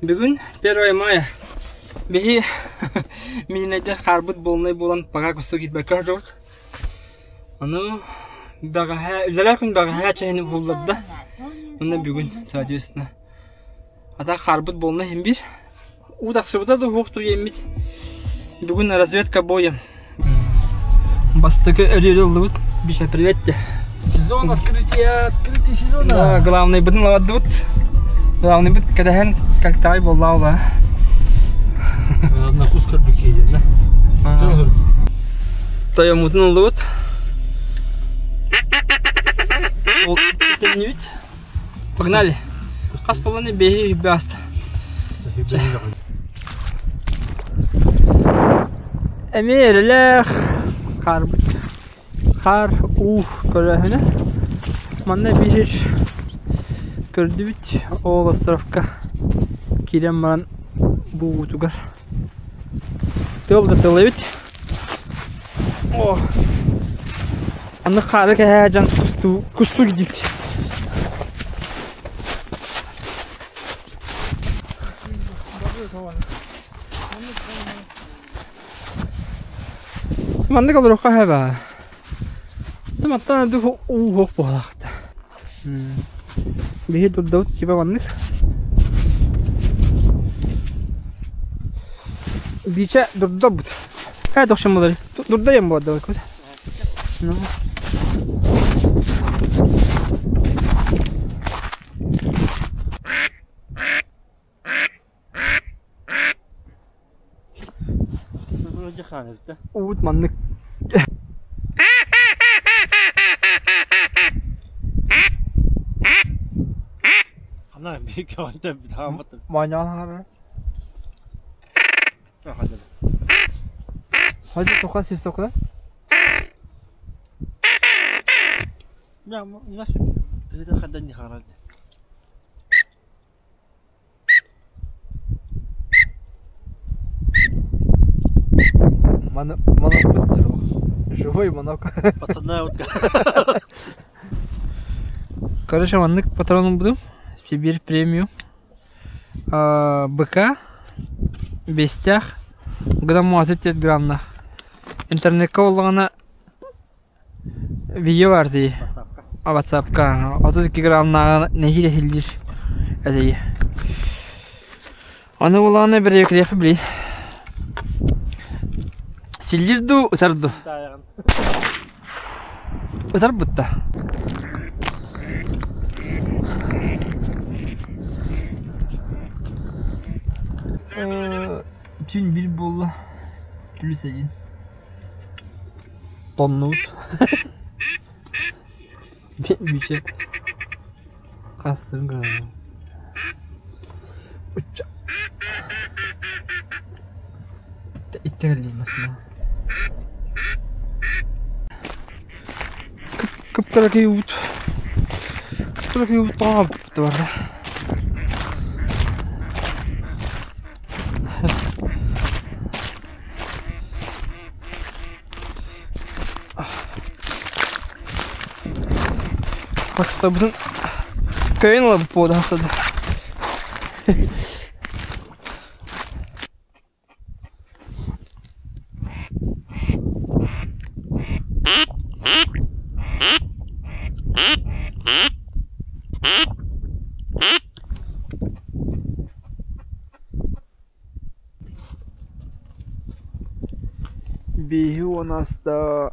Бүгүн 1 мая. Биһи мининэйдэр хаарбыт буолунай буолан пока кустуу киирбэккэ сылдьабыт. Ону бэҕэһээ, үлэлээх күн бэҕэһээ чэһини булларда. Онно бүгүн, соответственно. А так хаарбыт буолна иһин биир. Уу тахсыбыта да уһуох туйэммит. Бүгүн разведка боем. Бастакы өрүөлү ыллыбыт. Биша, привет те. Сезон открытия, открытие сезона. Да, главный бытын лаваддыбыт. Главный быт кэтэһэн кальтай буолла На кус көрбүккэ да. Тойоммутун ыллыбыт. Ол төннүбүт. Погнали. Хас половина бэһи үбэ аста. Эмиэ эрэлээх хаарбыт. Хаар уу көрөөһүнэ. Манна биир көрдүбүт ол островка киирэн баран бу уутугар тыал да тыал эбит. О, Аны хаары кэһээ дьон кустуу, кустуу киирдибит. Маннык олоруохха сөп Маттан үрдүк уу суох буолаахта. Биһи турдабыт типа маннык. Биичэ дурдабыт. Хэ тохшон болар. Дурдайым буолда. Ну. Уут маннык. Ана Маанньаҕан хаҥарара. Hadi тока сис тока. Манок Живой манок. Пацана утка. Короче, маннык патрон ылбытым. Сибирь премиум. БК бэстээх граммосы 4 граммнаах. Интернекка буоллаҕына видео баар дии. Ватсапка 32 граммнааҕы нэһиилэ иһиллиир этэй. Аны буоллаҕына бэрэбиэркэлиэхпит билигин. Силлиир дуу, ытар дуу? Ытар бытта. Түүн биир буолла. Плюс один. Тоннубут. Биче. Хастын көрөбүн. Учча. Иттэ масына. Кып-кыракый уут. Кып-кыракый уут тоҕо барда. Хастабытын көйөн ылабыт буода хастада. Биһи уонаста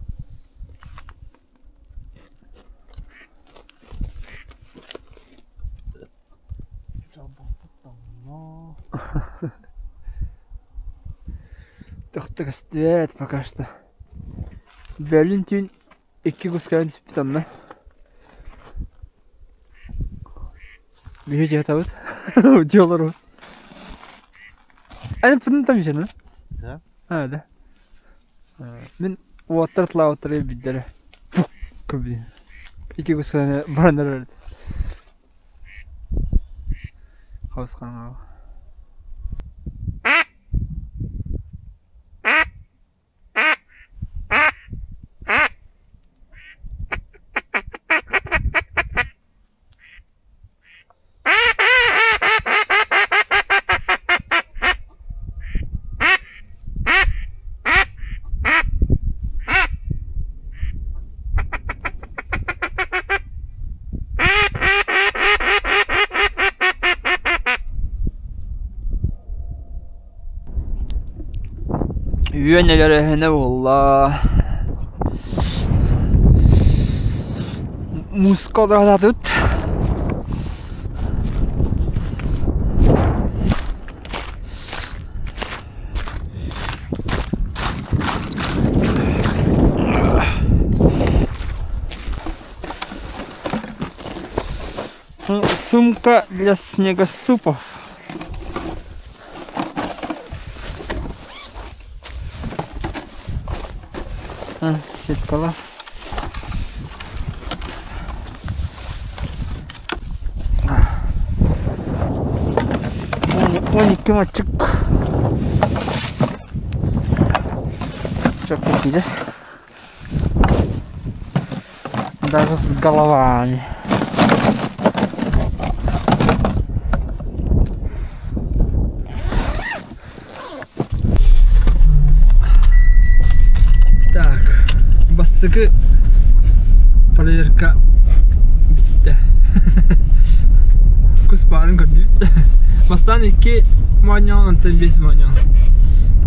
Тохто көстүбэт пока что. Бөлүн түүн икки кускайын түспүт онно. Биһи дьиэтабыт. Дьиэ Эн пытын там ишен Да. А, да. Мин уоттар тылаабыттары билдэрэ. Көбү. Икки кускайын баран эрэр. Хабысхаҥа. Үөн өлөрөһүнэ буолла. Мууска олоротатыт. Сумка для снегоступов. А, сеткала. 12 маччык. Чё купили? Даже с головами. Так, бастакы проверка бүттэ. Кус баарын көрдүбүт. Бастаан икки моонньоон, онтон биэс моонньоон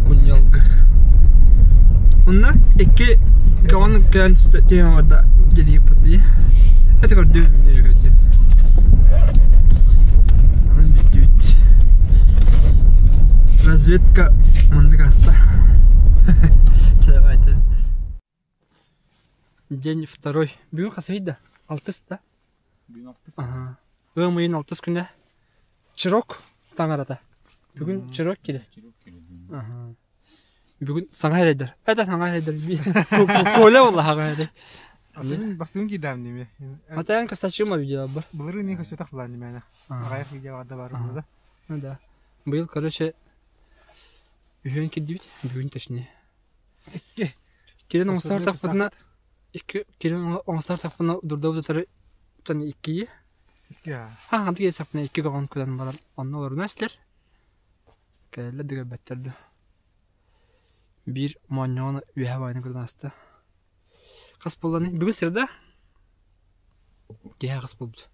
кунньалга. Онно икки көҕөн көөн түһэн барда дьэлииппит дии. Это көрдүм, көрдүм. Онон бүттүбүт. Разведка маннык ааста. Чалабайте. День второй. Бүгүн хас да? Алтыс да? Бүгүн алтыс. Ага. Ыам ыйын алтыс күнэ. Чирок таҥарата. Бүгүн чирок кире. Чирок кире. Ага. Бүгүн саҥа эрэйдэр. Это саҥа эрэйдэр. Коля буолла саҥа эрэй. Атын бастыгын киирдэм диме. Атаан косачыма видео бар. Былырыын не көстөтөх булан димене. Аҕайах видео да бар да. Ну да. Быйыл, короче, үһүөн кирдибит, бүгүн точнее. Икки. Кирин оҥостор тахпытына икки кирин оҥостор тахпытына дурдабытары тан иккиyi. Икки аа. Ха, ханты киесаппына икки көҕөн кутан баран онно олоруна истэр. Кэлэллэр да көрбөттөр да. Биир моонньоҕун үөһэ баайына кутан ааста. Хас буолланый? Бүгүн среда. Киэһэ хас буолбут?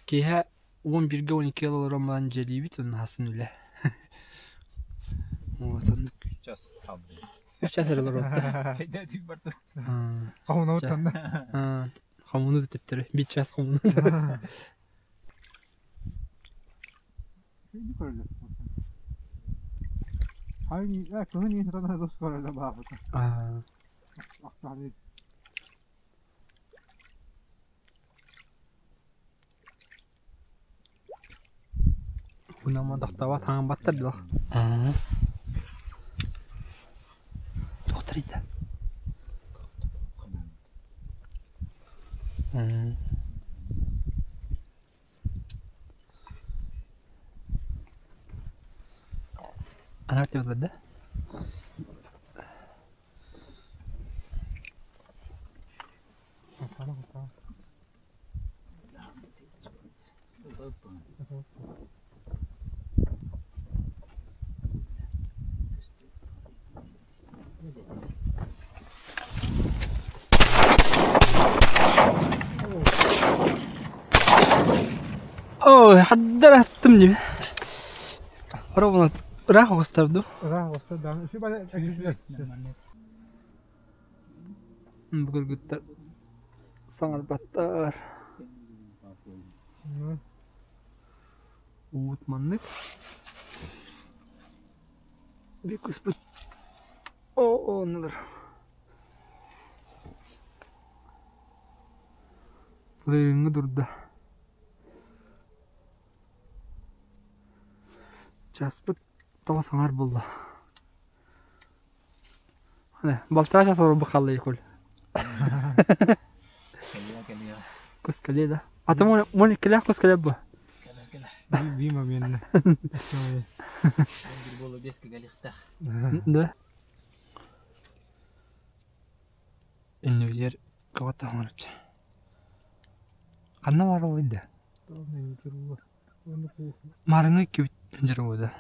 Киэһэ 11-гэ 12 олорон баран дьиэлиибит уонна хасын үлэ. Вот оннук. Үс час хаалбыт. Үс час эрэ олоруохта. Чэйдээдик барда. Хомунабыт Хомуну да төттөрү. Биир час хомуну. Аа. Унама тохтообот хаҥамматтар дуо? Аа. Туохтарый да? Анар деп да? Ой, хаддараттым дии. Ровно ыраах оҕустар дуу? Бу кыргыттар саҥарбаттар. Уут маннык. Бикуспут о оннулар. Былырыыҥҥы дурда. Часпыт тоҕо саҥар буолла. Балтараа час олорбут хаалла Якуль. Кэлиэ кэлиэ. Кус кэлиэ да. Ата мон иккилээх кус кэлэр бу. Кэлэр кэлэр. Биир момент. Бир буолу беска кэлиэхтээх. Да. Иннибитигэр кого таһымарычча. Ханна баар да? Маарыҥҥа иккибит дьарыгыда.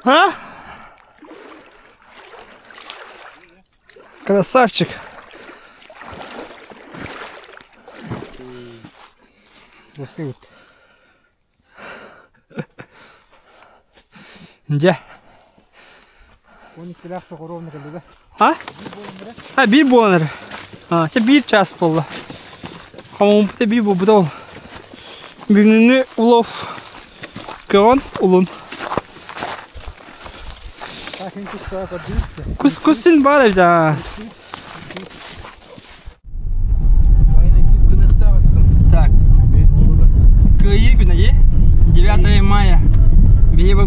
А? Красавчик. Дьэ. 12-лээх тоҕоруомна кэллэ да? А? А, биир буолан эрэ. А, чэ биир чаас буолла. Хомуммута биир буолбута ол. Бүгүҥҥү улов көҕөн улун. Кус кус син баар эбит аа. Так. Кыайыы күнэ 9 мая. Биһи бу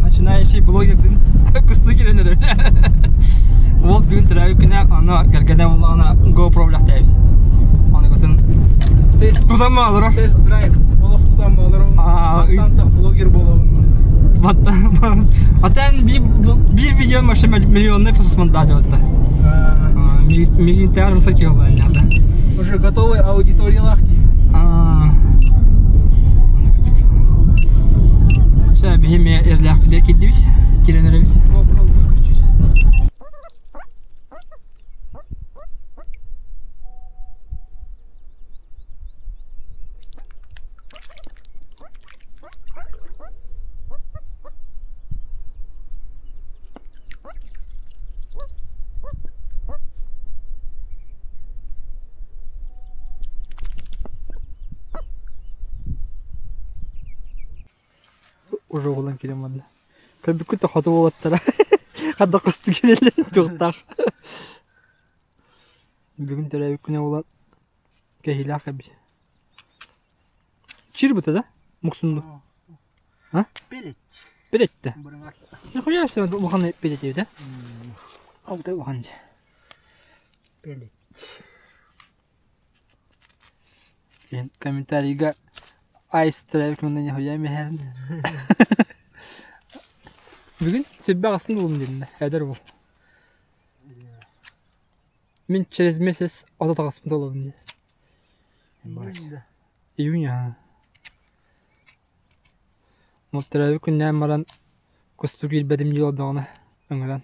начинающий блогердын кустуу киирэн эрэр. Ол бүгүн төрөөбүт күнэ, аны кэргэнэ буоллаҕына GoPro үлэхтээбит. Аны көтөн Тест тутан олорор. Тест драйв. Олох тутан олорор. Баттан блогер буолабын. Баттан. Атан биир видео вообще миллионный просмотр дата. Мигин театр сакил надо. Уже готовый аудиториялаах киһи. Чэ, биһи эмиэ эрлээхпитигэр киирдибит, киирэн эрэбит. GoPro выключись. Уже уолан кэлэн барда. Көрбүккүт да хоту уолаттара хадда кусту кэлэллэр туохтаах. Бүгүн төрөөбүт күнэ буолан кэһиилээх эбит. Чир быта да? Муксунду. А? Пелет. Пелетте. Нихуя себе улахан пелет эбит, э? Ол улахан дии. Пелет. Комментарийга Айс төрөөбүт күнүнэн нихуя миһэрин. Бүгүн сүрбэ аҕысын булум диэннэ, эдэр уол. Мин через месяц 30 аҕыспын толобун дии. Июнь аһа. Төрөөбүт күннээн баран кустук киирбэтим дии олордоҕуна ыҥыран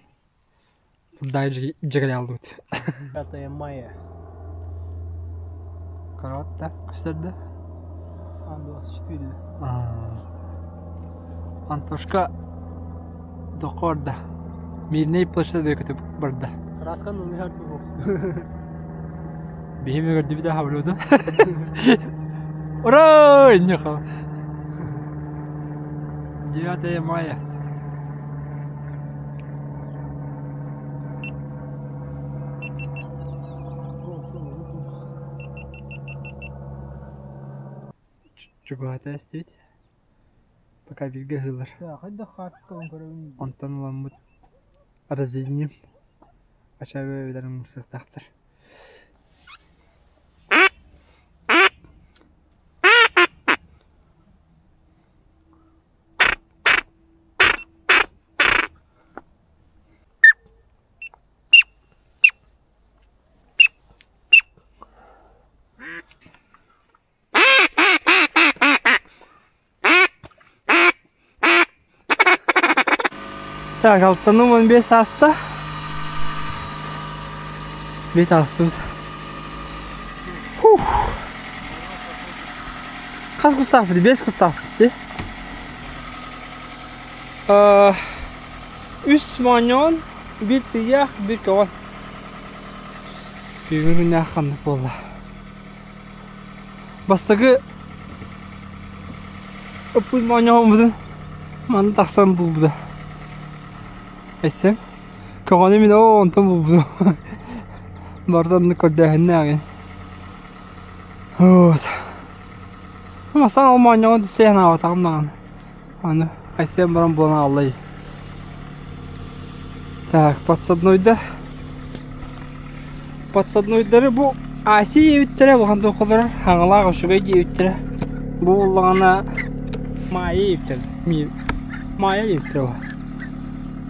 Дайджи дьигэлээлбит. 5 мая. Караотта көстөрдө. Ан-24. Антошка докорда. Мирнэй площадь көтүп барда. Раскан умыһар бу. Биһим көрдүбүт хабылуду. Ура! Нехал. 9 мая. Чугаһата эстибит. Пока бииргэ ыһыылар. Онтон ыламмыт разъединим. Ача бэйэлэрин ымсыахтаахтар. Так, алтыным 15 ааста. Бет астыбыз. Фух. Хас кустаахпыт? Бес кустаахпыт дии. Үс моонньоҕон, биир тыйаах, биир көҕөн. Бүгүн күннээх ханнык буолла. Бастакы ыппыт моонньоҕоммутун манна тахсан булбута. Эссен көҕөнү мин оо онтон булбутум. Барыта оннук көрдөөһүннээх Вот. Масаң ол моонньоҕун түссе санаабатаҕым даҕаны. Аны Айсен баран буолан ааллай. Так, подсаднойда. Подсаднойдары бу Аси диэбиттэрэ, улахан туоххалара хаҥалаах үчүгэй диэбиттэрэ. Бу буоллаҕына Майя диэбиттэр. Майя диэбиттэрэ ол.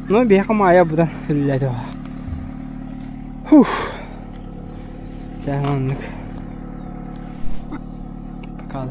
Ну, биһиэхэ Майя быдан үлэлээтэ ол. Фух. Дьэ, оннук. Пока.